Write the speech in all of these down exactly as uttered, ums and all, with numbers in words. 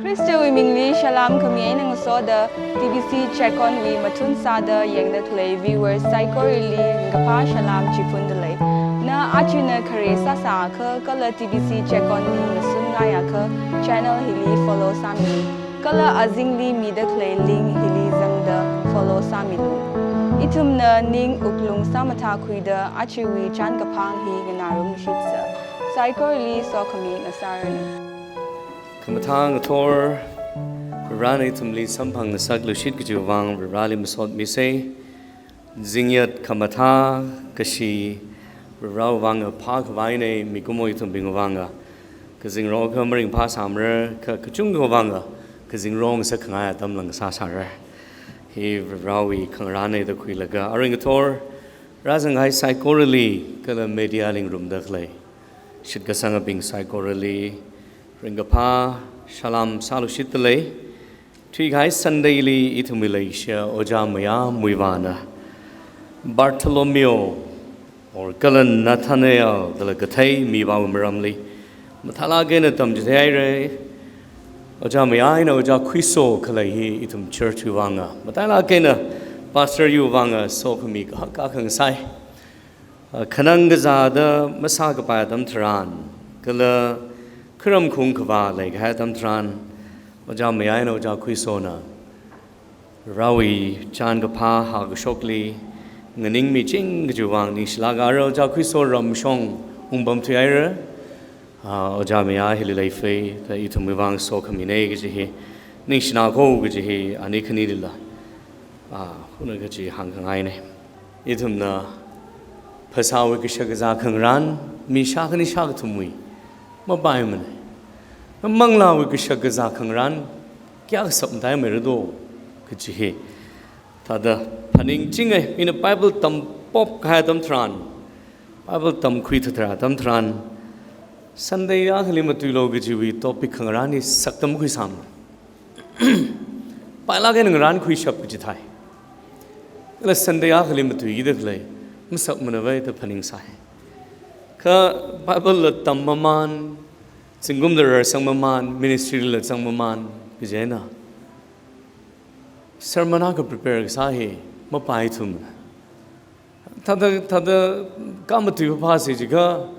Khristawui mingli salam khami eina ngasoda T B C Check On wui mathun sāda yangda khalei viewers saikorali ringkaphā salam chiphundalei. Na aja na khare sāsākha kala T B C Check On li ngasunngaiakha channel hili follow sāmi. Kala azingli mida khalei link hili zangda follow sāmilu. Ithumna ning wuklung sāmathākhuida ajawui chānkaphang hi nganārumshitsa. Saikorali sokhami ngasāranu. Khamathā ngathor, Varena ithumli samphang ngasakluishit kajiwui vang Vareli masot misei. Zingyat khamathā kashi Varewui vang phākhavaina, mikumo ithumbingwui vang. Kazingrokha maringphā sāmara, kha kachungkhawui vang kazingrok ngasakkhangai atam lāngsāsāra. Hi Varewui khangarānna da khuilaga, arui ngathor rāzanghai saikorali kala media li ngarumda khalei shitkasangabing saikorali ringkaphā salam sāluishitdalei. Thuikahai Sunday li ithumwui leishiya Ojā Mayā Muivahna Bartholomew or kala Nathanael kala kathei mipāwui maramli mathālāk eina tamchitheihaira. Ojā Mayā eina Ojā Khuiso khalei hi ithum church wui vang matailāk eina pastor wui vang sokhami kahak akha ngasai. Ah, khanang kazāda masākapai atam tharan, kala kharam khung khavā leikahai atam tharan, Ojā Mayā eina Ojā Khuisona Varewui chānkaphā hākashokli nganingmiching kajiwui vang ningshilāk haira. Ojā Khuiso ramshong ungpamthuihaira. Ah, Ojā Mayā hili leifei, da ithumwui vang sokhamina kaji hi ningshina ko kaji hi ani khanilila, ah, huna kaji hāngkhangaina. Ithumna phasāwui kashakazā khangarān mi shākhani shākathumwui mapaimana. Manglāwui kashakazā khangarān kayākha sapmataimeira do kaji hi thāda phaningchinga. Ina Bible tampopkahai atam tharan, Bible tamkhui thathar atam tharan, Sunday akhali matuilu kajiwui topic khangarān hi saktam khuisāmana. Pailāk eina ngarānkhuishap kaji thai. Kala Sunday akhali matuikida khalei masakmanavai da phaningsai. Kha Bible la tammamān, zingkumla rarsangmamān, ministry la zangmamān kaji eina sermon akha prepare kasā hi mapaithumana. Thāda, thāda khamatui phāphāsi jiakha,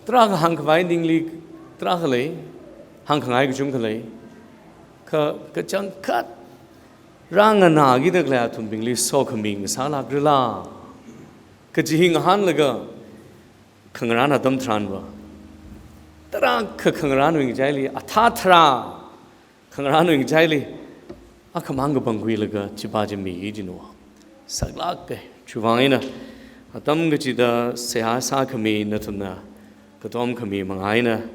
tarākha hāngkhavai ningli tarākha lei, hāngkhangai kachungkha lei. Kha kachangkhat rānganākida khalei athumbingli sokhami ngasālākrala kaji hi ngahānlaga, khangarān atam tharanva tarākha khangarānwui ngachaili athā tharā khangarānwui ngachaili akhamang kapangkhuilaga chipā chi miki jino. Saklāka. Chiwui vang eina atam kachida seihā sākhami nathumna katomkhami manga eina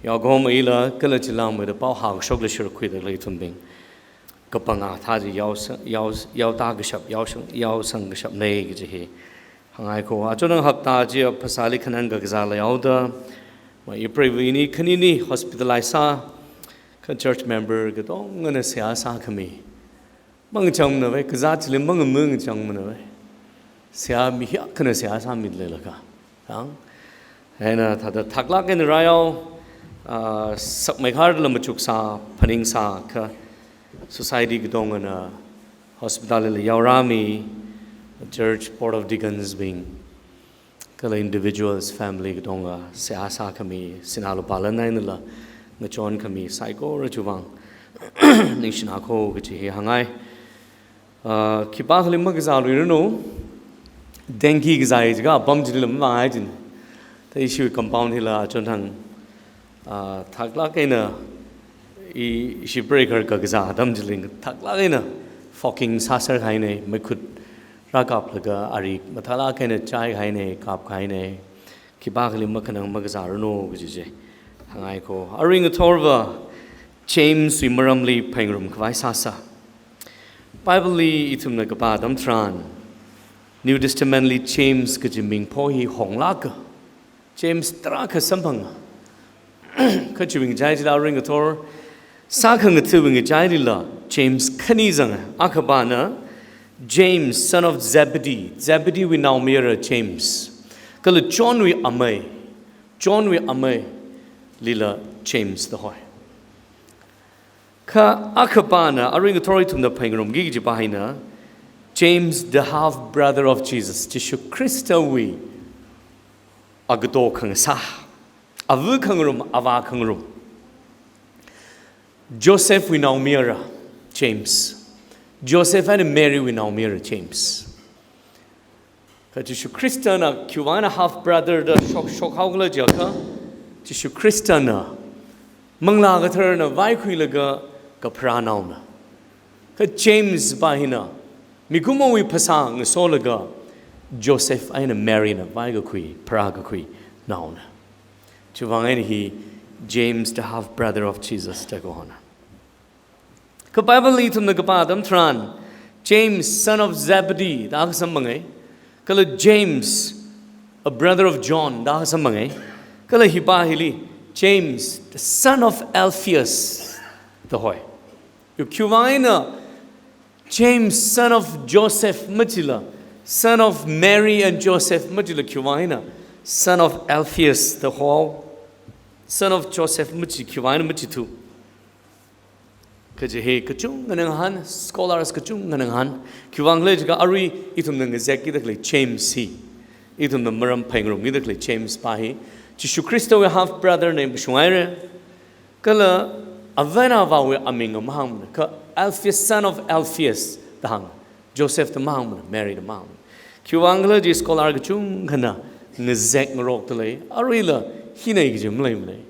yaokhom eila kala chilangmeida pao hākashokla shurkhuida khalei ithumbing kapanga thā chi yaosang, yao, yaotākashap, yaosang, yaosangkashapna kaji hi hāngngai ko. Achonang hapta chi phasāli khanang kakazāla yaoda, ma April wui ni khanini hospitalize sā, kha church member katongana seihā sākhami mangachangmanavai, kazā chili mangamangachangmanavai. Seihā mi hiyākhana seihā sāmida leilakha. Tang. Eina thāda thaklāk eina rāyao, ah, sakmeikharla machuksā, phaningsā kha society katongana hospital li yaorāmi, church board of deacons bing, kala individuals, family katonga seihā sākhami, sinā lupā lan einala ngachonkhami saikora chiwui vang ningshina ko kaji hi hāngngai. Ah, khipākhali makazāluiranu, dengue kazā jiakha apam chili lam vāngai jin. Thāda ishiwui compound hila achonthang, ah, thaklāk eina i, ishi breaker kakazā atam chili thaklāk eina fogging sāserkahaina, meikhut rākaplaga ari mathālāk eina chaikahaina, kapkahaina. Khipākhali makhanang makazāranu kaji chi hāngngai ko. Arui ngathorva James wui maramli phāngarumkhavai sāsa. Bible li ithumna kapā atam tharan, New Testament li James kaji mingpho hi honglāka. James tarākha samphanga. Kha chiwui ngachai chila arui ngathor sākhangatha̱wui ngachailila James khani zanga. Akhapana James, son of Zebedee. Zebedee wui naomayara James. Kala John wui amei. John wui ameilila James da hoi. Kha akhapana, arui ngathor ithumna phāngarumki kajipa hina, James, the half brother of Jesus, Jishu Khristawui agato khangasā, ava khangarum, avā khangarum. Josephwui naomayara James. Joseph eina Marywui naomayara James. Kha Jishu Khristana khiwui vang eina half brother da shok, shokhaokhala jiakha, Jishu Khristana Manglā Katharana vaikhuilaga kapharānaona. Kha James pa hina mikumowui phasā ngasolaga Joseph eina Maryna vaikakhui, pharākakhuinaona. Chiwui vang eina hi James, the half brother of Jesus, da kahona. Kha Bible li ithumna kapā atam tharan, James, son of Zebedee, da akha samphangai. Kala James, a brother of John, da akha samphangai. Kala hipa hili, James, the son of Alphaeus, da hoi. Yo, khiwui vang eina James, son of Joseph machila, son of Mary and Joseph machila, khiwui vang eina son of Alphaeus da hoi, son of Joseph machi, khiwui vang eina machithu kaji hi kachungkhana ngahān, scholars kachungkhana ngahān. Khiwui vang khala jiakha arui ithumna ngazekki da khalei James hi, ithumna maram phāngarumki da khalei James pa hi, Jishu Khristawui half brother na mashunghaira. Kala ava eina avāwui aming mahāngmana, kha Alphaeus, son of Alphaeus da hāng, Joseph da mahāngmana, Mary da mahāngmana. Khiwui vang khala ji scholar kachungkhana ngazek ngarokda lei, aruila hina kaji maleimana.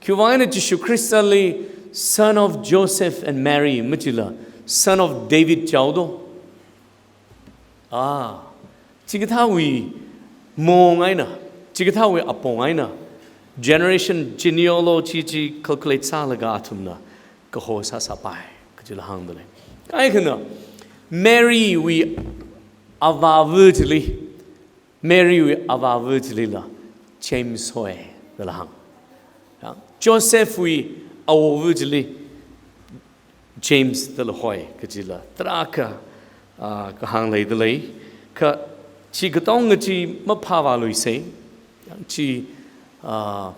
Khiwui vang eina Jishu Khristali son of Joseph and Mary machila, son of David jihaodo. Ah, chikathāwui mong eina, chikathāwui apong eina, generation genealogy chi calculate sālaga athumna kaho sāsāpai kajila hāngda lei. Kaikhana, Marywui avāva chili, Marywui avāva chilila James hoi dala hāng. Ya, Josephwui awova chili James dala hoi kajila tarākha, ah, kahāng leida lei. Kha chi katonga chi maphāvāluisei. Ya, chi, ah,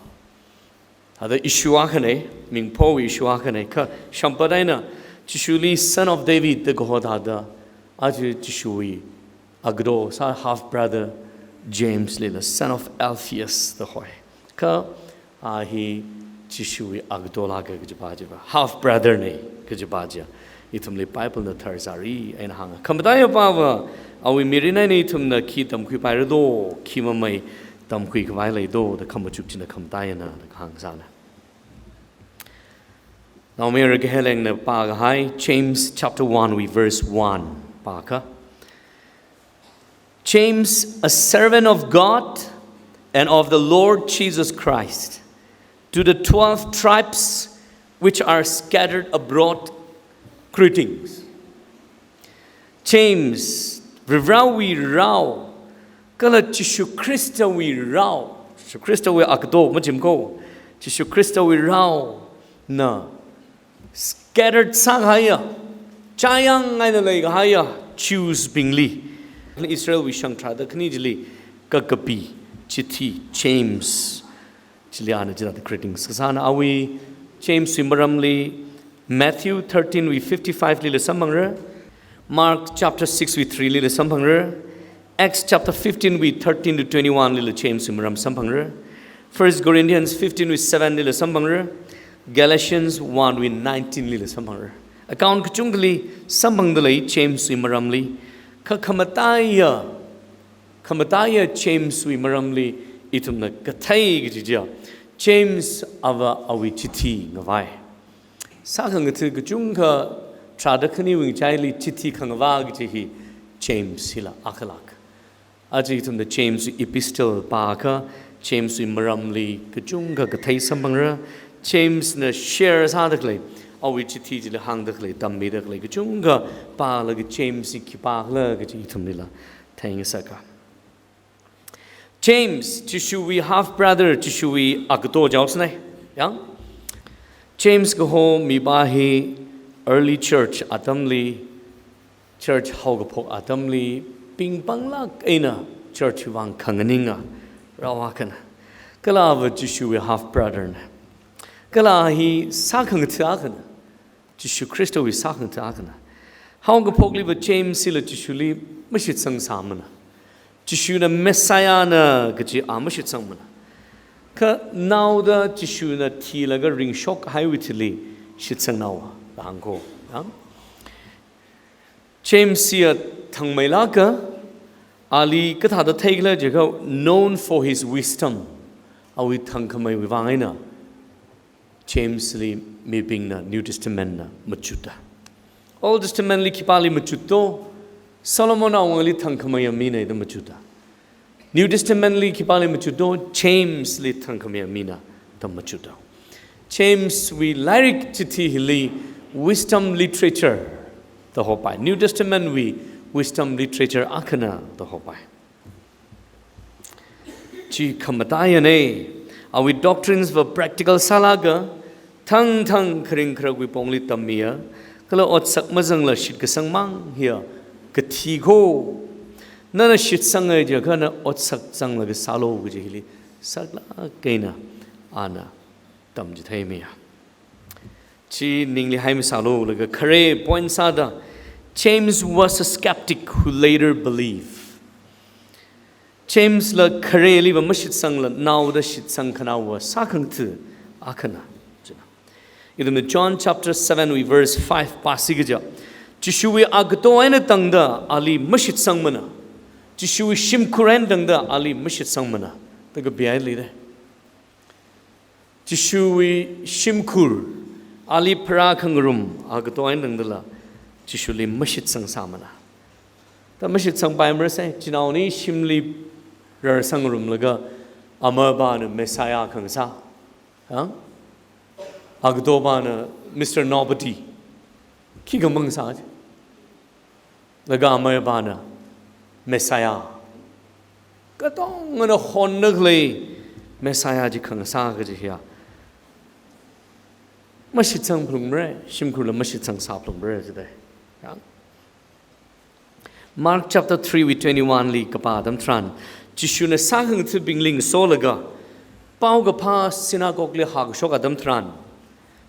thāda issue akhana, mingphowui issue akhana, kha shampat eina Jishuli son of David da kaho thāda, aja Jishuwui agato sā half brother James lila son of Alphaeus da hoi. Kha a hi Jishuwui agato lāka kajipa chiva, half brother na kajipa chiya ithumli Bible na tharzari eina hānga. Khamataiya pava, awui mirin eina ithumna khi tamkhuipaira do, khi mamei tamkhui khavai leido da khamachuk china khamataiyana da kahāng sāna. Naomayara Kahelengna pākahai James chapter one wui verse one pākha, James, a servant of God and of the Lord Jesus Christ, to the twelve tribes which are scattered abroad, greetings. James, Varivarāwui rao, kala Jishu Khristawui rao, Jishu Khristawui agato machimko, Jishu Khristawui raona scattered sākahaiya, chāyang eina leikahaiya Jews bingli, Israelwui shang tharāda khani chili kakapi chithi James chili ana chithāda greetings kasāna. Awui Jameswui maramli Matthew thirteen wui fifty-five lila samphangra, Mark chapter six wui three lila samphangra, Acts chapter fifteen wui thirteen to twenty-one lila Jameswui maram samphangra, First Corinthians fifteen wui seven lila samphangra, Galatians one wui nineteen lila samphangra. Account kachungkhali samphangda lei Jameswui maramli. Kha khamataiya, khamataiya Jameswui maramli ithumna kathei kaji chiya, James ava awui chithi ngavai. Sākhangatha kachungkha tharāda khaniwui ngachaili chithi khangavā kaji hi James hila akhalak. Aja ithumna James epistle pākha, Jameswui maramli kachungkha kathei samphangra. Jamesna share sāda khalei, awui chithi chili hāngda khalei, tammida khalei kachungkha pālaga James hi khipākhala kaji ithumlila theingasaka. James, Jishuwui half brother, Jishuwui agato jaosnei. Yang? James kaho mipa hi early church atamli, church haokaphok atamli, pingpanglāk eina church vang khanganinga rao akhana. Kala ava Jishuwui half brother na. Kala hi sākhangatha akhana. Jishu Khristawui sākhangatha akhana. Haokaphokliva James hila Jishuli mashitsang sāmana. Jishuna Messiah na kaji a mashitsangmana. Kha naoda Jishuna thilaga ringshok kahaiwui thili shitsangnaowa, da hāngko. Ya? James hiya thangmeilāka, ali kathāda theikhala jiakha known for his wisdom. Awui thangkhameiwui vang eina James li mibingna New Testament na machuta. Old Testament li khipāli machuto, Solomon awungli thangkhameiya mina da machuta. New Testament li khipāli machuto, James li thangkhameiya mina da machuta. James wui lairik chithi hili wisdom literature da hopai. New Testament wui wisdom literature akhana da hopai. Chi khamataiya ne, awui doctrines va practical sālaga, thangthang kharing kharakwui pongli tammiya, kala otsak mazangla shitkasang mang hiya kathi ko. Nana shitsanga jiakha na otsak zanglaga sālo kaji hili saklāk eina ana tamchitheimiya. Chi ningli haimisālo laga khare point sāda, James was a skeptic who later believed. James la khareliva mashitsangla naoda shitsangkhanaowa sākhangatha akhana. Ithumna John chapter seven wui verse five pāsi kaja, Jishuwui agato eina tangda ali mashitsangmana. Jishuwui shimkhur eina tangda ali mashitsangmana da kapihaili de. Jishuwui shimkhur, ali pharākhangarum agato eina tangdala Jishuli mashitsang sāmana. Da mashitsangpaimara sai, chinaoni shimli rarsangngarumlaga amapāna Messiah khangasā. Ha? Agatopāna Mister Nobody. Khikha mangasā chi. Laga amayapāna Messiah. Katongana honnakhalei Messiah chi khangasā kaji hiya mashitsang phalungmara, shimkhurla mashitsang sāphalungmara jide. Ya. Mark chapter three wui twenty-one li kapā atam tharan, Jishuna sākhangathabingli ngasolaga, paokaphā synagogue li hākashok atam tharan,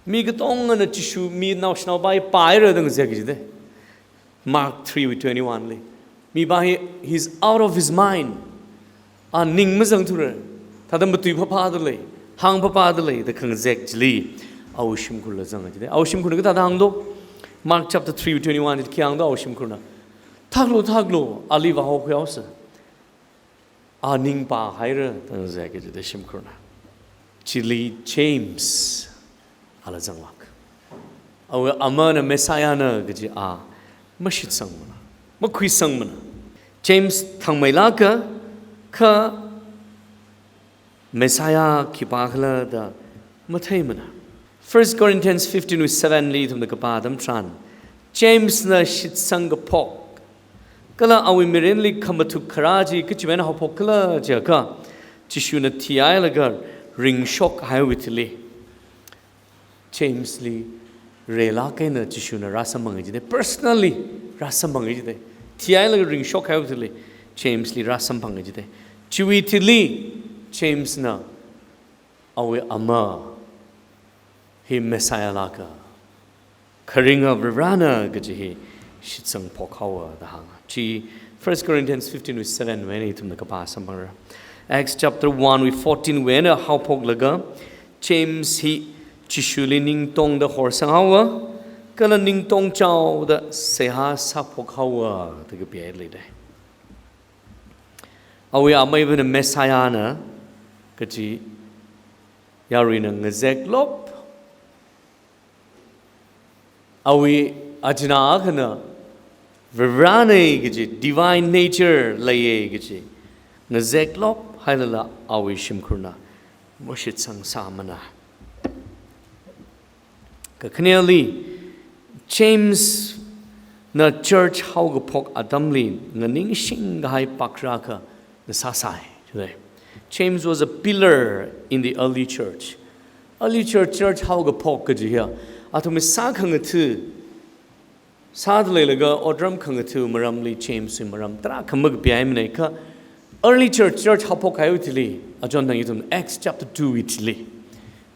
mi katongana Jishu, mi naoshinaopā hi pāhaira da ngazek jide. Mark three wui twenty-one li. Mipā hi, he's out of his mind. A ning mazangthura. Thāda matui phaphāda lei, hāng phaphāda lei da khangazek chili, awui shimkhurla zanga jide. Awui shimkhurna kathāda hāngdo? Mark chapter three wui twenty-one li khi hāngdo awui shimkhurna? Thaklu, thaklu, ali vāhaokhuihaosa. A ning pāhaira da ngazek jide shimkhurna. Chili James ala zanglāk. Awui amana Messiah na kaji a mashitsangmana, makhuisangmana. James thangmeilāka, kha Messiah khipākhala da matheimana. First Corinthians fifteen wui seven li ithumna kapā atam tharan, James na shitsang kaphok, kala awui mirinli khamathuk kharā chi kachiwui eina haophokkhala jiakha, Jishuna thihailaga ringshok kahaiwui thili James li reilāk eina Jishuna rāsamphanga jide, personally rāsamphanga jide. Thihailaga ringshok kahaiwui thili James li rāsamphanga jide. Chiwui thili James na awui ama hi Messiah lāka, kharinga Varivarana kaji hi shitsang phokhaowa da hānga. Chi First Corinthians fifteen wui seven wui eina ithumna kapā samphangra. Acts chapter one wui fourteen wui eina haophoklaga, James hi Jishuli ningtongda horsanghaowa, kala ningtong chaoda seihā sāphokhaowa da kapihaili de. Awui amei vana Messiah na kaji yaruina ngazeklop. Awui achina akhana Varivarana kaji, divine nature leiya kaji ngazeklop hailala awui shimkhurna mashitsang sāmana. Kakhaneli, James na church haokaphok atamli nganingshing kahai pākharā akha ngasāsai. James was a pillar in the early church. Early church, church haokaphok kaji hiya, athumwui sākhangatha, sāda leilaga otram khangatha maramli James wui maram tarākha makapihaimana kha, early church, church haophok kahaiwui thili, achon thang ithum Acts chapter two wui thili,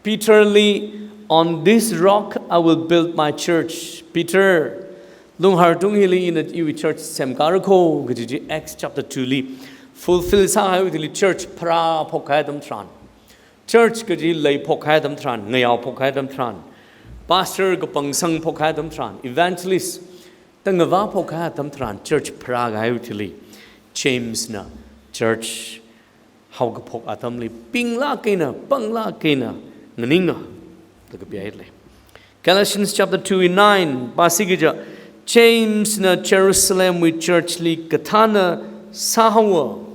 Peter li "On this rock I will build my church." Peter, lunghar tung hili ina iwui church semkāra kho kaji chi Acts chapter two li fulfill sāhaiwui thili church pharā phokhai atam tharan, church kaji lei phokhai atam tharan, ngayao phokhai atam tharan, pastor kapangsang phokhai atam tharan, evangelist ta ngavā phokhai atam tharan, church pharā kahaiwui thili James na church haokaphok atamli pinglāk eina, panglāk eina nganinga da kapihaida lei. Galatians chapter two wui nine, pāsi kaja, James na Jerusalem wui church li kathāna sāhaowa.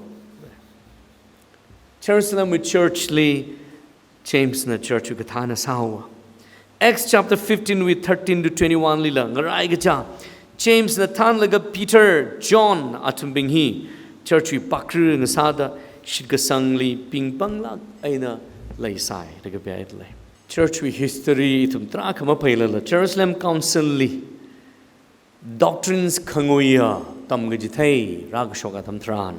Jerusalem wui church li James na church wui kathāna sāhaowa. Acts chapter fifteen wui thirteen to twenty-one lila ngarai kaja, James na thānlaga Peter, John athumbing hi church wui pakri ngasāda shitkasangli pingpanglāk eina leisai da kapihaida lei. Church wui history ithum tarākha maphailala, Jerusalem Council li doctrines khanguiya tamkachithei rākashok atam tharan,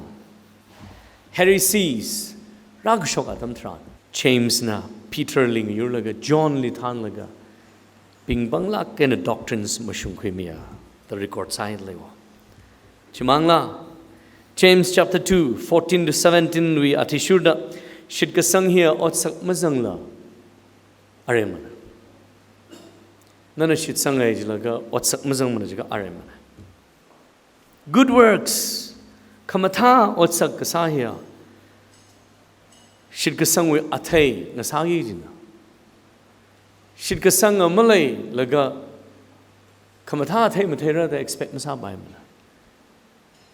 heresies rākashok atam tharan, James na Peter li ngayurlaga, John li thānlaga, pingpanglāk eina doctrines mashungkhuimiya da record sāhaida leiwo. Chimangla, James chapter two, fourteen to seventeen wui athishurda, shitkasang hiya otsak mazangla aremana. Nana shitsang ai jilaga otsak mazangmana jiakha aremana. Good works, khamathā otsak kasā hiya shitkasangwui athei ngasāki jina. Shitkasanga maleilaga khamathā athei matheira da expect masāpaimana.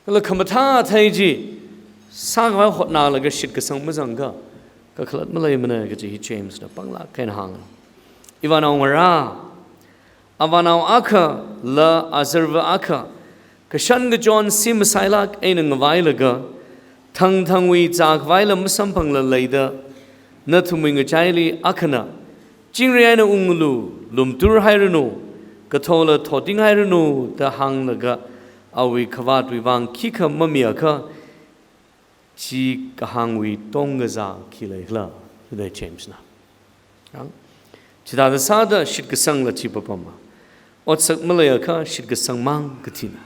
Kala khamathā athei chi sākhavai hotnalaga shitkasang mazangakha kakhalat maleimana kaji hi James na panglāk eina hānga. Ivānaongarā, avānao akhala azarva akha, kashan kachon simasailāk eina ngavailaga, thangthangwui zākhavaila masamphangla leida, nathumwui ngachaili akhana, "Chingri eina unglu, lumtur hairanu, kathola thoting hairanu," da hānglaga, awui khavātwui vang khikha mamiakha, chi kahāngwui tongkazā khi leikhala, da James na. Yang, chithāda sāda shitkasangla chi papama. Otsak maleiakha shitkasang mang kathina.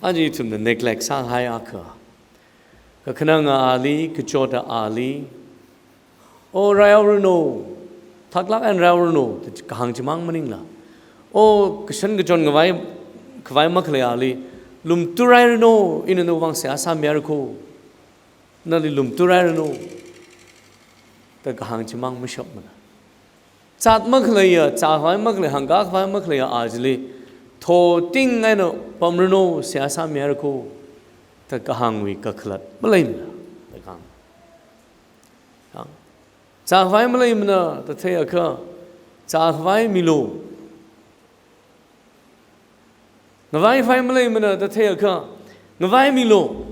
Aja ithumna neglect sāhai akha, kakhananga ali, kachota ali, "O, raihaoranu, thaklāk eina raihaoranu," da kahāng chimang maningla, "O, kashan kachon ngavai, khavai makhalei ali, lumtur hairanu, ina nawui vang seihā sāmihaira kho, nali lumtur hairanu," da kahāng chimang mashapmana. Zāt makhaleiya, zākhavai makhalei, hāngkakhavai makhaleiya a chili, "Thoting eina pamranu, seihā sāmihaira kho," da kahāngwui kakhalat maleimana da kahāng. Zākhavai maleimana da theiakha, zākhavai milu. Ngavaikhavai maleimana da theiakha, ngavaimilu.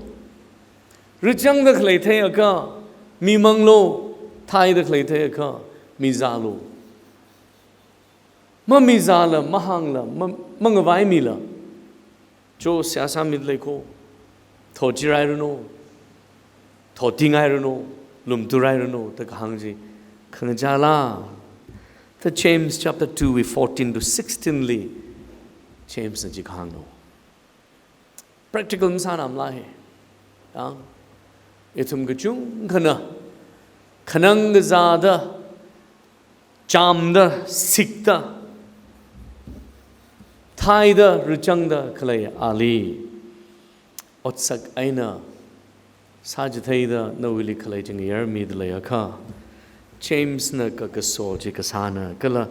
Richangda khalei theiakha, mimanglu. Thaida khalei theiakha, mizālu. Mamizāla, mahāngla, ma-, mangavaimila, cho seihā sāmida lei kho, thochir hairanu, thoting hairanu, lumtur hairanu da kahāng chi khangachāla, da James chapter two wui fourteen to sixteen li James na chi kahāngna. Practical masānamla hi. Yang, ithum kachungkhana khanang kazāda, chāmda, sikda, thaida, richangda khalei ali, otsak eina sāchitheida nawuili khalei chi ngayarmida leiakha, James na kakaso chi kasāna, kala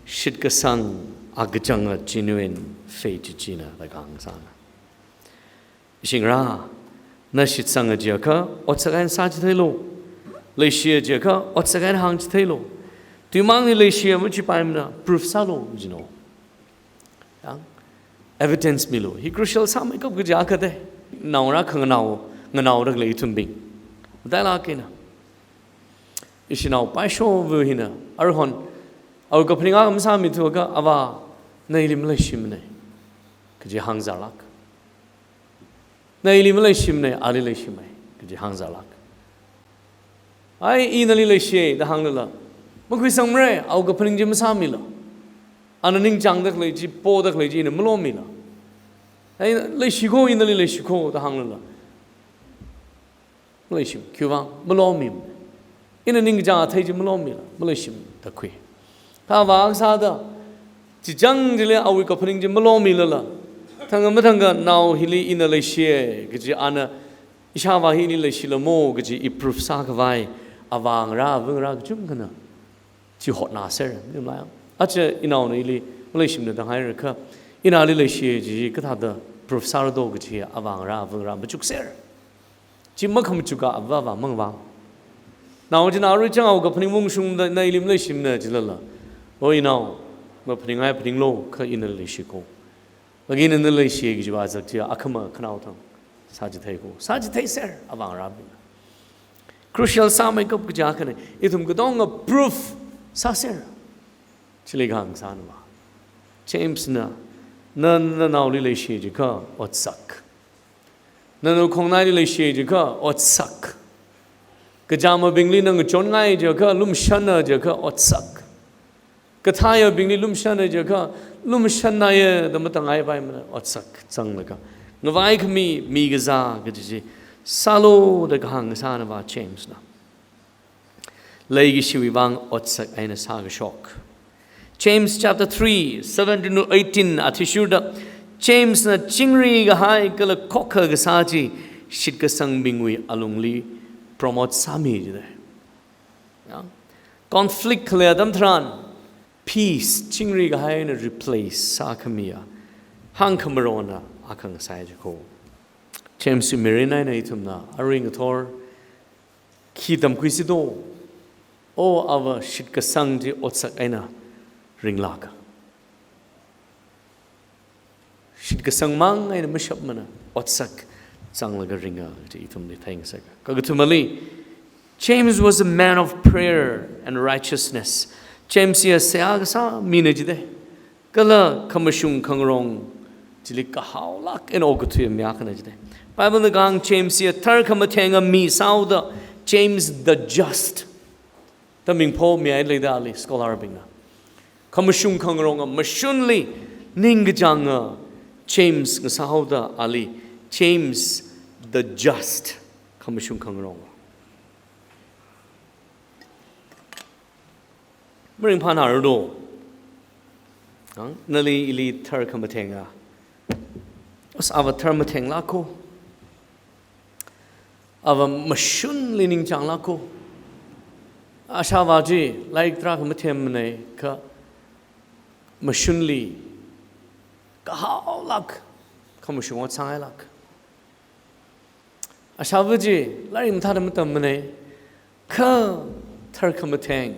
shitkasang akachanga genuine faith chi china da kahāng sāna. Ishingarā, na shitsanga jiakha otsak eina sāchitheilu. Leishiya jiakha otsak eina hāngchitheilu. Tuimangli leishiya machipaimana, proof sālu jino. Yang, evidence milu. Hi crucial sāmeikap kaji akha te. Naongarā khanganao, nganaoda khalei ithumbing, matailāk eina, ishinao paishovu hina, aruihon, awui kaphaning akha masāmithuakha, "Avā, na ili maleishimana," kaji hāngzarlāk. "Na ili maleishimana, ali leishimai," kaji hāngzarlāk. "Ai, i nali leishiya," da hānglala, Makhuisangmara, awui kaphaning chi masāmila. Ana ningchāngda khalei chi, poda khalei chi ina malomila. Ai, leishiko, ina nali leishiko da hānglala, maleishim, khiwuivang, malomim. Ina ningkachāng athei chi malomila, maleishim da khui. Kha avā akha sāda, chichāng chili awui kaphaning chi malomilala, thangkha mathangkha nao hili ina leishiya kaji, ana ishāvā hili leishilamo kaji i proof sākhavai avāngarā, avangarā kachungkhana chi hotnāser, nimlai. Aja inaona ili maleishimna da hairakha, ina ali leishiya kaji kathāda proof sāra do kaji avāngarā, avangarā machukser. Chi makhamachuka avāva mangvang. Nao china arui chang awui kaphaning ungshungda na ili maleishimna jilala, o inao, maphaningngai phaninglu, kha ina leishiko. Agi ina leishiya kajiva zak chi akhama khanao thang sāchitheiko. Sāchitheiser, avāngarābing. Crucial sāmeikap kaja khana, ithum katonga proof sāser. Chili kahāng sānava. James na, na, nanaoli leishiya jiakha otsak. Nana khongnaili leishiya jiakha otsak. Kachāmabingli na ngachonngai jiakha, lumshana jiakha otsak. Kathāyabingli lumshana jiakha, lumshanaya da matāngaipaimana, otsak zanglaga. Ngavai khami, mi kazā kaji chi sālu da kahāng sānava James na. Leikashiwui vang otsak eina sākashok. James chapter three, seventeen to eighteen athishurda, James na chingri kahai kala khokkha kasā chi shitkasangbingwui alungli promote sāmi jida. Ya? Conflict khalei atam tharan, peace, chingri kahaina replace sākhamiya hāngkhamarona akha ngasai jiko. James wui mirin eina ithumna arui ngathor khi tamkhuisi do? O ava shitkasang chi otsak eina ringlāka. Shitkasangmang eina mashapmana, otsak zanglaga ringa kaji ithumli theingasaka. Kakathumali, James was a man of prayer and righteousness. James hiya seihā kasā mina jida. Kala khamashung khangarong chili kahaolāk eina okathui mi akhana jida. Bible na kahāng James hiya tharkhamathenga mi sāhaoda, James the just da mingpho mihaida leida ali, scholar bingna. Khamashung khangaronga, mashunli ningkachānga James ngasāhaoda ali, James the just, khamashung khangaronga. Maringphānā rado. Ang, nali ili tharkhamathenga. As ava tharmathenglāko. Ava mashunli ningchānglāko. Ashāvā chi lairik tarākha mathemmana kha mashunli kahaolāk khamashung ot sāngailāk. Ashāvā chi lairik mathāda matammana kha tharkhamatheng,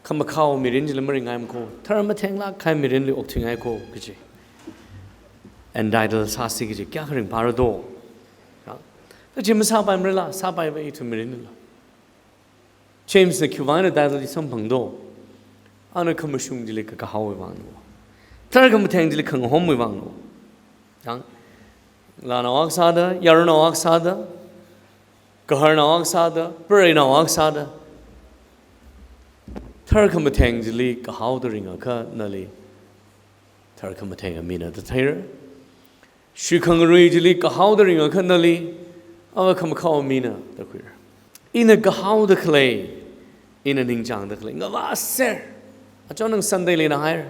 khamakhao mirin chili maringngaimako, tharmathenglāk kahai mirinli okthuingaiko kaji. Entitle sāsi kaji kayākha ringphāra do. Ya. Kaji masāpaimarala, sāpaipai ithum mirinla. James na khiwuivang entitle chi samphang do? Ana khamashung chili kakahaowui vangna. Tharkhamatheng chili khangahomwui vangna. Yang, lanao akha sāda, yarnao akha sāda, gaharnao akha sāda, preinao akha sāda, tharkhamatheng chili kahaoda ringakha nali tharkhamatheng mina da theira. Shuikhangarui chili kahaoda ringakha nali, ava khamakhao mina da khuira. Ina kahaoda khalei, ina ningchāngda khalei ngavāser. Achon nang Sunday lina haira.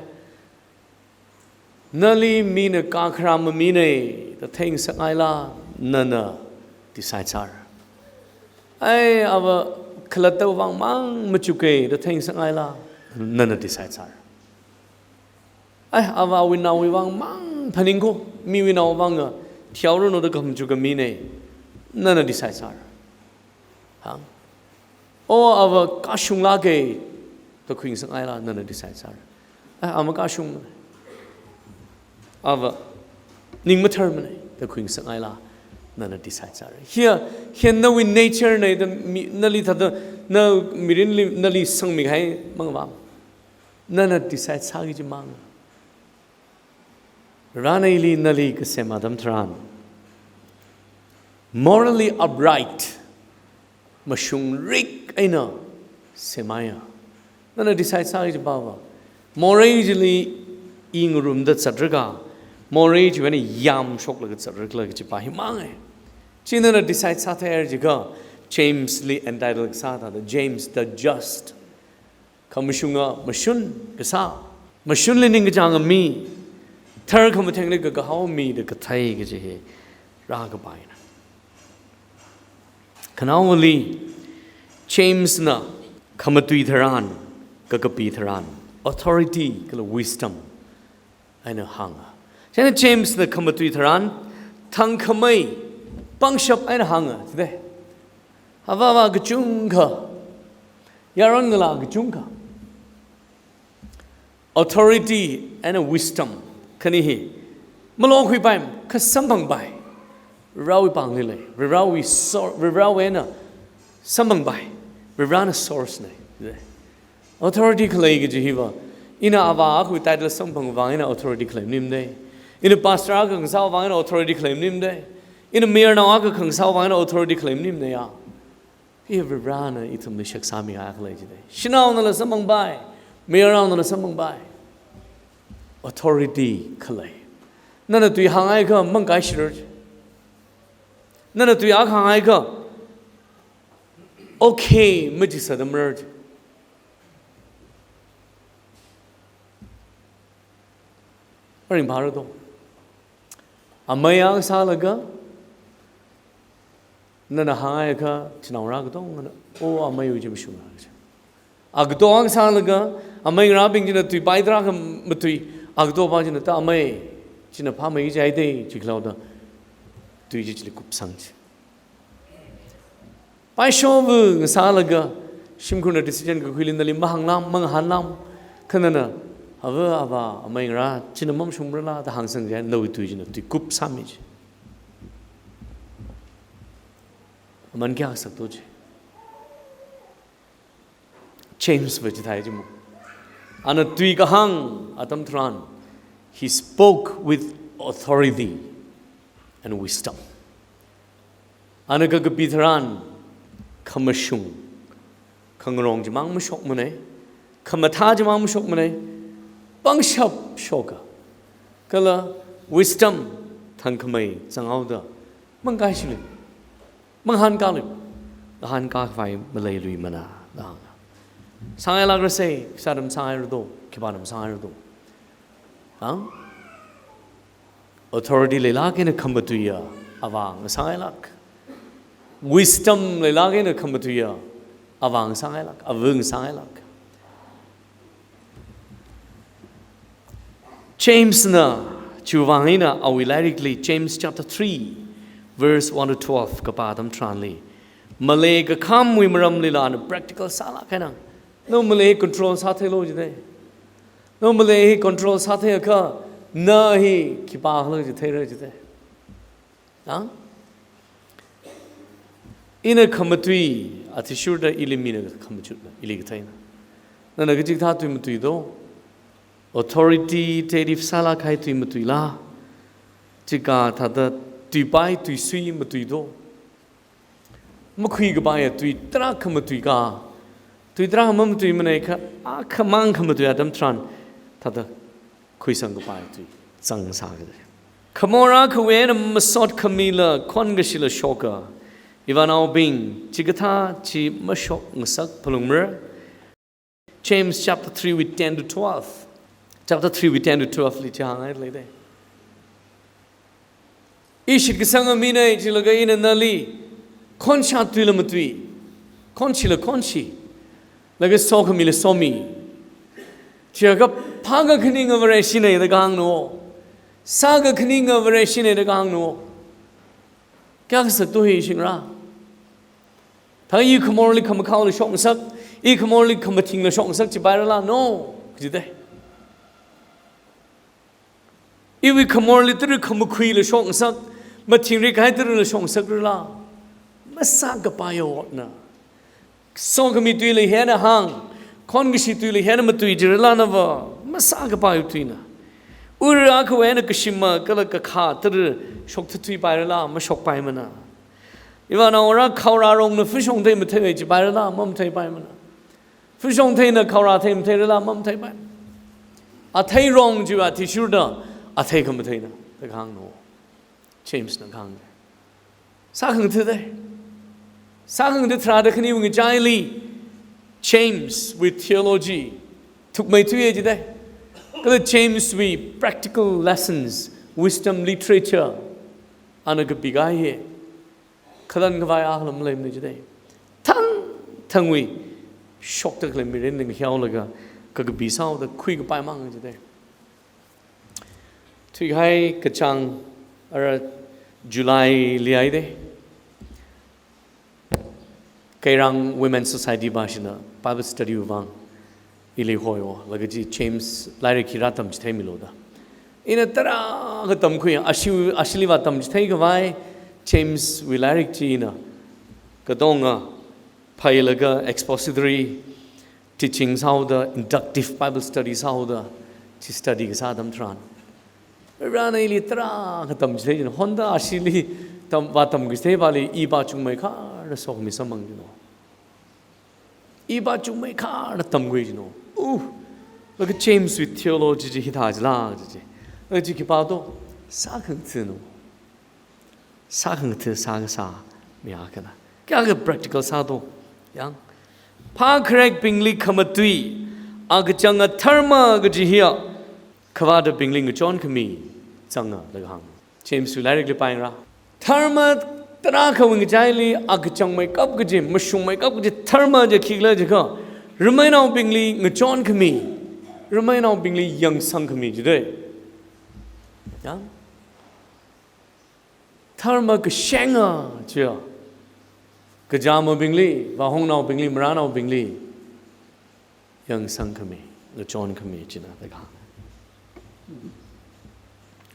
Nali mina kakharam mina da theingasakngaila, nana decide sāra. Ai, ava khalattawui vang mang machuka da theingasakngaila, nana decide sāra. Ai, avāwui naowui vang mang phaningko, miwui naowui vanga thihaoranu da khamachuka mina, nana decide sāra. Ha? O, ava kashunglāka da khuingasakngaila, nana decide sāra. Ai, ava makashung, ava ning matharmana da khuingasakngaila, nana decide sāra. Hiya, hiya nawui nature na da mi, nali thāda, na mirinli nali sangmihai mangvang. Nana decide sāki kaji mang. Varena ili nali kasem atam tharan, morally upright, mashungrik eina semhaiya. Nana decide sāki kajiva, morei chili i ngarumda zatraka, morei chiwui eina yamshoklaga zatrala kajiva himanga. Chi nana decide sāthaira jiakha, James li entitle kasā thāda, James the Just. Khamashunga mashun kasā, mashunli ningkachānga mi, tharkhamathengli kakahao mi da kathei kaji hi rākapaina. Khanaowali, James na khamatui tharan, kakapi tharan, authority kala wisdom eina hānga. Chieina James na khamatui tharan, thangkhamei, pangshap eina hānga, chide. Avāva kachungkha, yaron ngalā kachungkha, authority and wisdom khani hi malokhuipai, kha samphangpai. Varewui pāngli lei, Varewui sor-, Varewui eina samphangpai. Varena source nei. Authority khalei kaji hiva, ina avā akhawui title samphangvang eina authority khalei maningmana. Ina pastor akha ngasāvang eina authority khalei maningmana. Ina mayarnao akha khangasāvang eina authority khalei maningmana ya. Hi Varena ithumli shaksāmi akha lei chide. Shanaonala samphangpai, mayarnaonala samphangpai. Authority khalei. Nana tui hānghaiakha mangkaishira. Nana tui akha hānghaiakha okay machisadamra. Ringphāra to. Amei akha sālaga, nana hānghaiakha, chinaongarā katongana, o ameiwui chi mashunga. Agato akha sālaga, amei ngarābing china tuipai tarākha matui, agatopa china ta amei, china phāmei kaji haida, chi khalaoda, tui chi chili kupsang chi. Paishova ngasālaga, shimkhurna decision kakhuili nali mahānglam, mangahānlam, kha nana, ava, avā, amei ngarā, china mamashungrala, da hāngsang chi, nawui tui china, tuikup sāmi chi. Aman kayākha sakto chi. James va chithāi chi mo. Ana tui kahāng atam tharan, he spoke with authority and wisdom. Ana kakapi tharan, khamashung, khangarong chimang mashokmana, khamathā chimang mashokmana, pangshap shoka, kala wisdom, thangkhamei zanghaoda, mangkaishili, manghānkāli, ngahānkākhavai maleiluimana, da hānga. Sāngailākrasei, khisāda masāngaira to, khipāna masāngaira to. Ha? Authority leilāk eina khamatuiya avā ngasāngailāk. Wisdom leilāk eina khamatuiya avā ngasāngailāk, ava ngasāngailāk. James na chiwuivang eina awui lairikli, James chapter three, verse one to twelve kapā atam tharanli, malei kakhamwui maramlila ana practical sālāk eina, na malei control sātheilu jide. Na malei hi control sātheiakha, na hi khipākhala chi theira jide. Ha? Ina khamatui, athishurda ili mina khamachutna, ili katheina. Nana kachikathā tui matui to, authoritative sālāk kahai tui matuila, chikathāda tuipai tuisui matui to. Makhuikapaiya tui tarākha matuika, tui tarākha mamatuimana kha, akhamang khamatui atam tharan, thāda khuisangkapai tui zangsākida. Khamor akhawui eina masot khamila, khonkashila shoka, ivānaobing, chikathā chi mashokngasak phalungmara. James chapter three wui ten to twelve. Chapter three wui ten to twelve li chi hāngngai leida. I shitkasanga mina chilaga ina nali, khonshat tuila matui, khonshila khonshi, laga sokhamila somi. Chiakha phākakhaninga Vareshina da kahāngna. Sākakhaninga Vareshina da kahāngna. Kayākha sakto hi shingra. Thā i khamorli khamakhaola shokngasak, i khamorli khamathingla shokngasak chipairala, no, kajide. Iwui khamorli tara khamakhuila shokngasak, mathingri kahai tarala shokngasakrala, masākapaiya otna. Sokhami tuila hina hāng, khonkashi tuila hina matui jirala nava, masākapaiya tuina. Ura akhawui eina kashima kala kakhā tara shokthathuipairala, mashokpaimana. Ivānaora khaorarongna phashong thei mathei chipairala, mamatheipaimana. Fushong theina khaora thei matheirala mamatheipai. Athei wrong chiva athishurda athei khamatheina da kahāngna. James na kahāng. Sākhangatha dei. Sākhangatha tharāda khaniwui ngachaili James wui theology thukmeithuiya jidei. Kala James wui practical lessons, wisdom literature ana kapikahai hi khalan khavai akhala maleimana jidei. Thang thangwui shokda khalei mirin ning hiaolaga kakapi sāhaoda khuikapai mang jidei. Thuikahai kachāng ara July li haidei. Keirang Women Society vāshina Bible study vang ili hoiwo, laga chi James lairik hi rātamchitheimilu da. Ina tarākha tamkhui, ashi, ashiliva tamchithei khavai James wui lairik chi ina katonga phailaga expository teaching sāhaoda, inductive Bible study sāhaoda, chi study kasā atam tharan Varena ili tarākha tamchithei jina, honda ashili tam, vātamkachithei vali iva chungmeikharda sokhami samphang jino. Iva chungmeikharda tamkhui jino. Uh, laga James wui theology chi hithā jila kaji chi. Laga chi khipā to, sākhangatha no. Sākhangatha sākasā mi akhana. Kayākha practical sā to. Yang. Phākharekbingli khamatui, akachanga dharma kaji hiya khavātabingli ngachonkhami zanga da kahāng. James wui lairikli pāyangra. Dharma tarākhawui ngachaili akachangmeikap kaji, mashungmeikap kaji dharma chi khikhala jiakha, rameinaobingli ngachonkhami, rameinaobingli yangsangkhami jidei. Ya? Dharma kashenga chiya kajamabingli, vāhongnaobingli, marānaobingli yangsangkhami, ngachonkhami china da kahāng.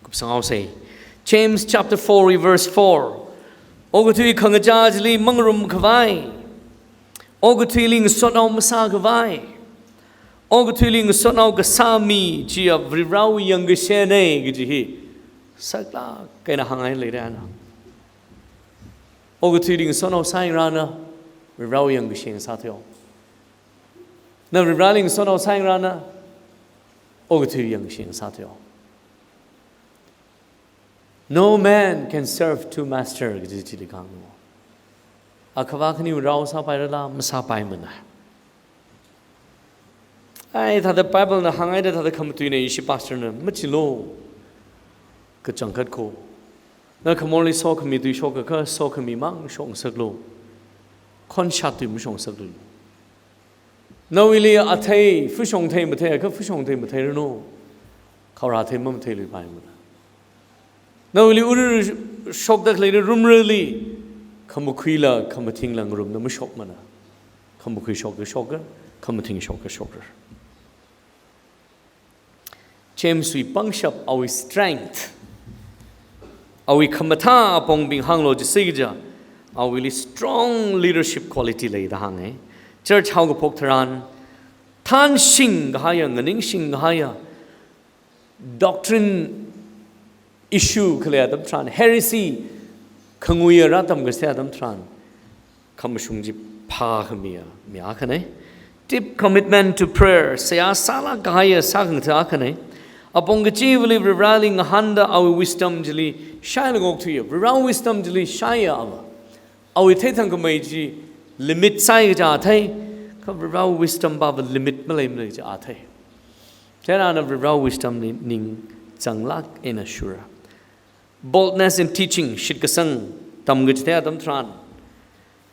Kupsanghaosei. James chapter four verse four. Okathui khangachā chili mangarum khavai, okathuili ngasotnao masā khavai, okathuili ngasotnao kasā mi chiya Varivarāwui yangkashena kaji hi saklāk eina hāngngai leira na. Okathuili ngasotnao sāyangranna, Varivarāwui yangkashe ngasāthuihaowa. Na Varivarāli ngasotnao sāyangranna, okathui yangkashe ngasāthuihaowa. No man can serve two master, kaji chili kahāngna. Akhava khaniwui rao sāpairala, masāpaimana. Ai, thāda Bible na hānghaida thāda khamatuina ishi pastor na, machilo. Kachangkhat ko. Na khamorli sokhami tui shokakha, sokhami mang shokngasaklu. Khonshat tui mashokngasaklu. Nawuili athei, fushong thei matheiakha, fushong thei matheiranu. Khaora thei mamatheiluipaimana. Nawuili uru shokda khalei rumrali, khamakhuila, khamathingla ngarumda mashokmana. Khamakhui shokda shoka, khamathing shokda shokra. James wui pangshap awui strength, awui khamathā apongbing hānglo jisai kaja, awuili strong leadership quality leida hānga. Church haokaphok tharan, thanshing kahaiya, nganingshing kahaiya, doctrine issue khalei atam tharan, heresy khanguiya rātamkasā atam tharan, khamashung chi phākhamiya mi akhana. Deep commitment to prayer, seihā sālāk kahaiya sākhangatha akhana. Apong kachivali Varivarāli ngahānda awui wisdom chili shailaga okthuiya. Varivarā wisdom chili shaiya ava. Awui theithangkhamei chi limit sāi kaja thei, kha Varivarā wisdom pava limit maleimana kaja thei. Chieina Varivarā wisdom li ningchanglāk eina shura. Boldness in teaching, shitkasang tamkachithei atam tharan,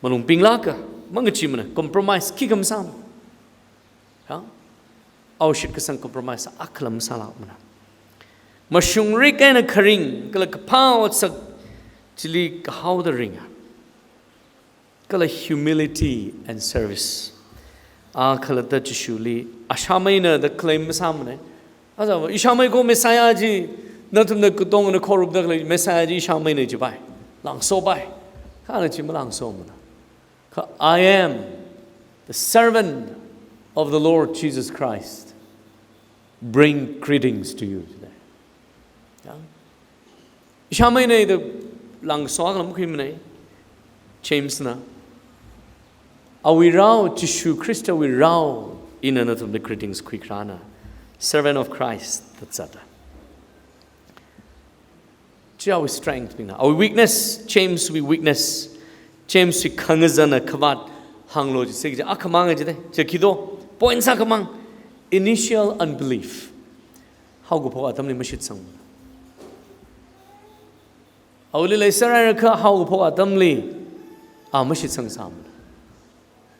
malung pinglāka, mangachimana, compromise khikha masāmana. Ha? Awui shitkasang compromise akhala masālākmana. Mashungrik eina kharing, kala kaphā otsak chili kahaoda ringa. Kala humility and service. Akhalatta Jishuli ashāmeina da claim masāmana. Aja, ishāmei ko Messiah chi, nathumna katongna khorumda khalei Messiah chi ishāmeina jipai. Langsopai. Kha ana chi malangsomana. Kha, "I am the servant of the Lord Jesus Christ. Bring greetings to you today." Ya? Ishāmeina da langsoakha lam khuimana, James na. Awui rao, Jishu Khristawui rao, ina nathumli greetings khuikharāna. Servant of Christ, da zata. Chi awui strength bingna. Awui weakness, James wui weakness. James wui khangazana khavāt hānglu jisai kaja, akhamang jida. Chi khi do, point sākhamang. Initial unbelief. Haokaphok atamli mashitsang. Awuili leisāra kha haokaphok atamli a mashitsang sāmana.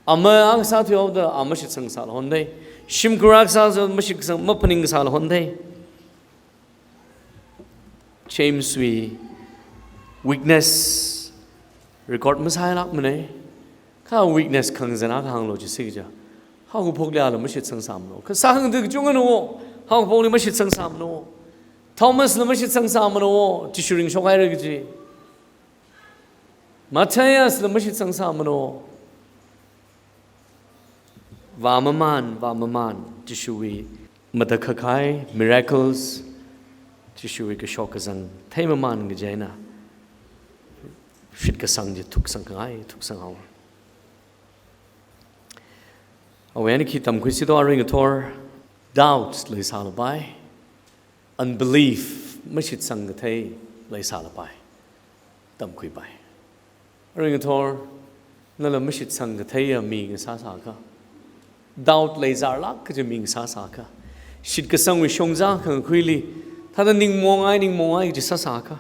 Ama akha sāthuihaoda a mashitsang sāla hondai. Shimkhur akha sāthuihaoda mashitsang, maphaning sāla hondai. James wui weakness record masālākmana. Kha weakness khangazana kha hānglu jisai kaja, haokaphokli ala mashitsang sāmana. Kha sākhangatha kachungana wo, haokaphokli mashitsang sāmana. Thomasla mashitsang sāmana, Jishu ringshokhaira kaji. Matthiasla mashitsang sāmana. Vāmamān, vāmamān, Jishuwui matakhak kahai, miracles, Jishuwui kashok kazang theimaman kaji eina shitkasang chi thuksang khangai, thuksang haowa. Awui eina khi tamkhuisi do, arui ngathor, doubt leisālapai, unbelief, mashitsang kathei leisālapai, tamkhuipai. Arui ngathor, nala mashitsang katheiya mi ngasāsākha, doubt leizārlāk kaji mi ngasāsākha, shitkasangwui shongza khangakhuili, thāda ningmongai, ningmongai kaji sāsākha,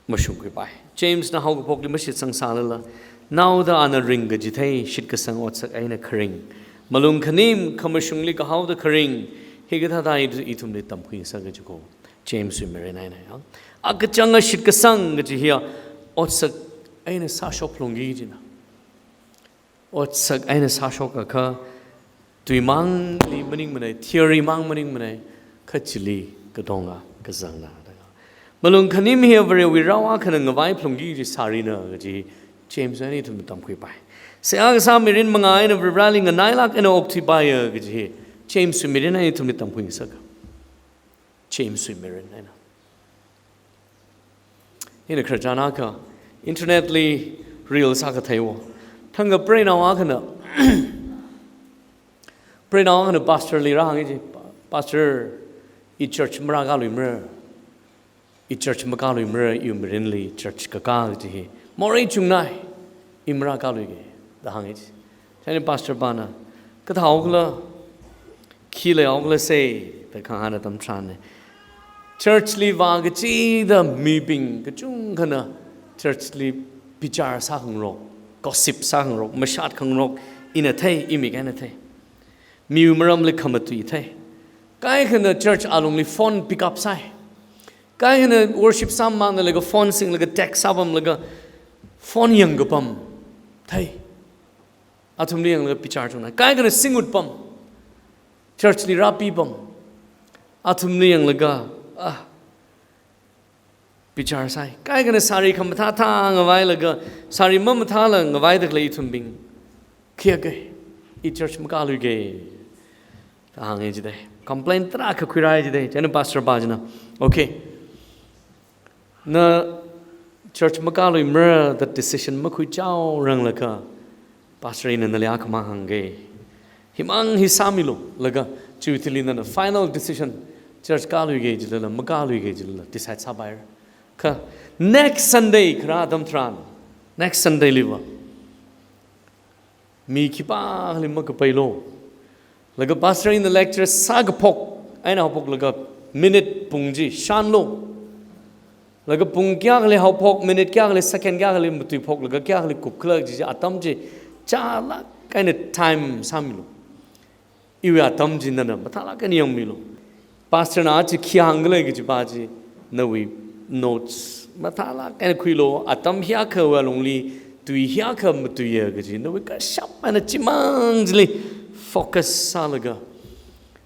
mashungkhuipai. Jamesna haokaphokli mashitsang sālala, naoda ana ringkachithei shitkasang otsak eina kharing, malung khanim khamashungli kahaoda kharing, hikathāda i, ithumli tamkhuingasaka jiko. Jameswui mirin eina ya. Akachanga shitkasang kaji hiya otsak eina sāshok phalungki jina. Otsak eina sāshokakha, tuimangli maningmana, theory mang maningmana, kha chili katonga kazangna. Malung khanim hiya Varewui rao akhana ngavai phalungki kaji sārina kaji James eina ithum tamkhuipai. Seihā kasā mirin manga eina Varivarāli nganailāk eina okthuipaiya kaji hi Jameswui mirin eina ithumli tamkhuingasaka. Jameswui mirin eina. Ina khararchan akha, internetli reels akha theiwo. Thangkha preinao akhana, preinao akhana pastorli rāhāngi ji, "Pastor, i church marākaluimara. I church makaluimara, iwui mirinli church kakā kaji hi morei chungnai, i marākaluike," da hāngi ji. Chieina pastor pana, "Kathāhaokhala, khi leihaokhala sei," da kahāng atam tharanna. Churchli vākachida mibing kachungkhana churchli bichar sākhangarok, gossip sākhangarok, mashat khangarok, ina thei, imik eina thei. Miwui maramli khamatui thei. Kaikhana church alungli phone pick up sāi. Kaikhana worship sāmamānda laga phone singlaga text sāpamlaga phone yangkapam thei. Athumli yanglaga bichar chungnai. Kaikhana sing utpam, churchli rāpipam, athumli yanglaga, ah, bichar sāi. Kaikhana sari khamathā thā ngavailaga, sari mamathāla ngavaida khalei ithumbing, "Khayākei, i church makaluike," da hāngi jidei. Complain tarākha khuirāi jidei. Chieina pastor pa china, "Okay, na church makaluimara da decision makhuichaoranglakha, pastor ina nali akhamang hāngke. Himang hi sāmilu, laga chiwui thili nana final decision, church kaluike jilala makaluike jilala decide sāpaira." Kha next Sunday kharā atam tharan, next Sunday liva mi khipākhali makapailu. Laga pastor ina lecture sākaphok eina haophoklaga minute pung chi shānlu. Laga pung kayākhali haophok, minute kayākhali, second kayākhali matuiphoklaga kayākhali kupkhala kaji chi atam chi chālāk eina time sāmilu. Iwui atam chi nana mathālāk eina yangmilu. Pastor na chi khi hāngkhala kaji pa chi nawui notes mathālāk eina khuilu, atam hiyākhawui alungli tui hiyākha matuiya kaji nawui kashap eina chimang chili focus sālaga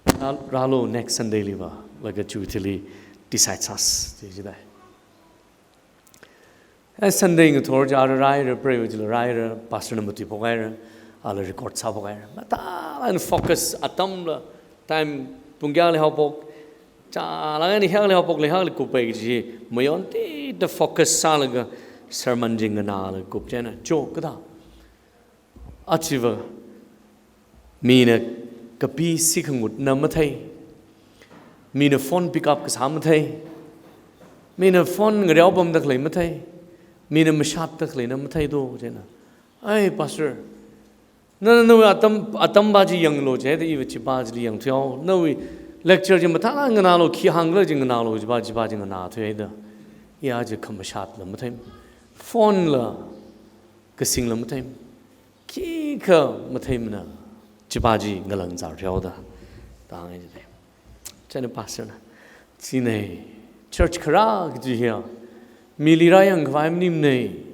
rā-, rālu next Sunday liva, laga chiwui thili decide sāsa ji jidei. Eh, Sunday ngathor chi ara rāhaira, pray chila rāhaira, pastor na matuiphok haira, ala record sāphok haira. Mathālāk eina focus atamla, time pung kayākhali haophok, chālāk eina hiyākhali haophokla hiyākhali kupai kaji mayon tita focus sālaga sermon chi nganālaga kup chieina. Cho, kathā Achiva, mina kapi sikhangutna mathei, mina phone pick up kasā mathei, mina phone ngareobamda khalei mathei, mina mashatda khaleina mathei do, chieina. Ai, Pastor, na, nawui atam, atam pa chi yanglu, chieina iva chipa chili yangthuihaowa. Nawui lecture chi mathālāk nganālu, khi hānglu chi nganālu, chipa, chipa chi nganāthuihaida. Iya chi khamashatla mathei, phone la kasingla mathei, khikha matheimana, chipa chi ngalangzar haoda, da hānga jidalei. Chieina Pastor na, chieina, church kharā kaji hiya mili rāyang khavai maningmana,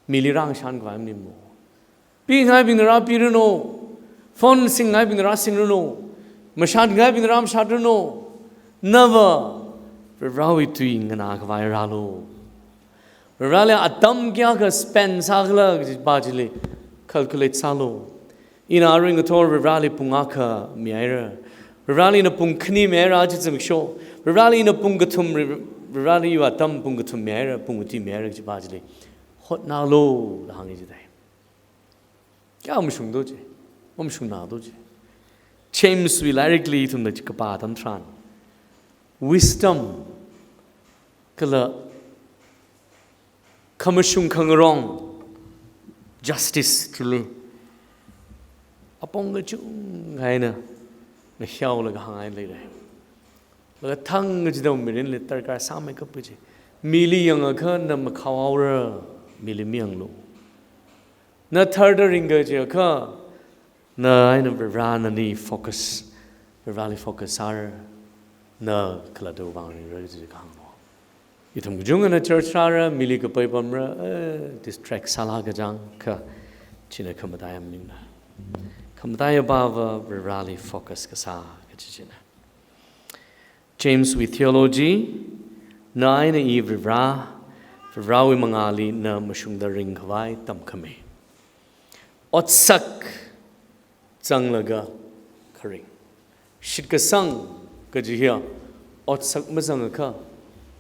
mili rāngashan khavai maningmana. Pingaibingna rāpiranu, phone singngaibingna rāsingranu, mashatngaibingna rāmashatranu. Nava Varivarawui tui nganā khavai rālu. Varivarali atam kayākha spend sākhala kajipa chili calculate sālu. Ina arui ngathor Varivarali pung akha mihaira. Varivarali ina pung khani mihaira aja zimiksho. Varivarali ina pung kathum, Varivarali iwui atam pung kathum mihaira, pung mati mihaira kajipa chili hotnālu da hānga jidalei. Kayā mashungdo chi, mamashungnādo chi. James wui lairikli ithumna chi kapā atam tharan, wisdom kala khamashung khangarong, justice chili apong kachungkha eina ngahiaolaga hāngngai leilei. Laga thang kachida mirinli darkar sāmeikap kaji. Mili yangakha na makhao haora, mili mayanglu. Na tharda ringka jiakha, na eina Varivara nali focus, Varivarali focus sāra, na khalattawui vang ringra kaji kahāngna. Ithum kachungkhana church rāra, mili kapai pamra, eh, distract sālāk kachang kha, china khamataiya maningla. Khamataiya pava Varivarali focus kasā kaji china. James wui theology, na eina i Varivara, Varivarawui mangāli na mashungda ringkhavai tamkhami. Otsak zanglaga kharing. Shitkasang kaji hiya, otsak mazangakha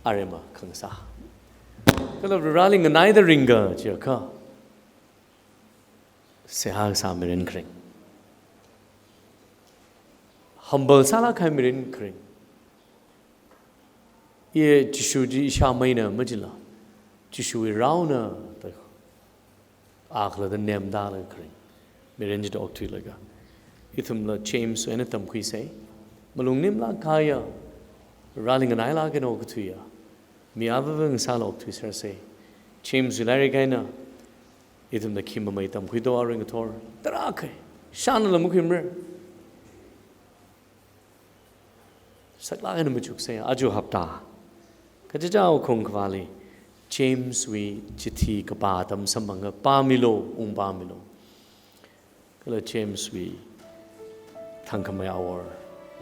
aremma khangasā. Kala Varivarali nganaida ringka jiakha, seihā kasā mirin kharing. Humble sālāk kahai mirin kharing. Iye Jishu chi ishāmeina majila, Jishuwui raona da, a khalatta nemtālaga kharing. Mirin chida okthuilaga, ithumla James wui eina tamkhuisa. Malung nimlāk kahaiya, Varivarali nganailāk eina okathuiya, mi avāva ngasāla okthuisersa. James wui lairik eina ithumna khi mamei tamkhuido arui ngathor? Tarākha shānala makhuimara. Saklāk eina machuksa, aja hapta kachichā okhung kavāli James wui chithi kapā atam samphanga, pāmilu, ungpāmilu. Kala James wui thangkhamei awor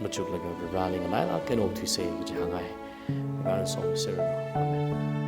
machuklaga Varivarali nganailāk eina okthuisa kaji hāngngai. Varivarana somiserranu. Amen.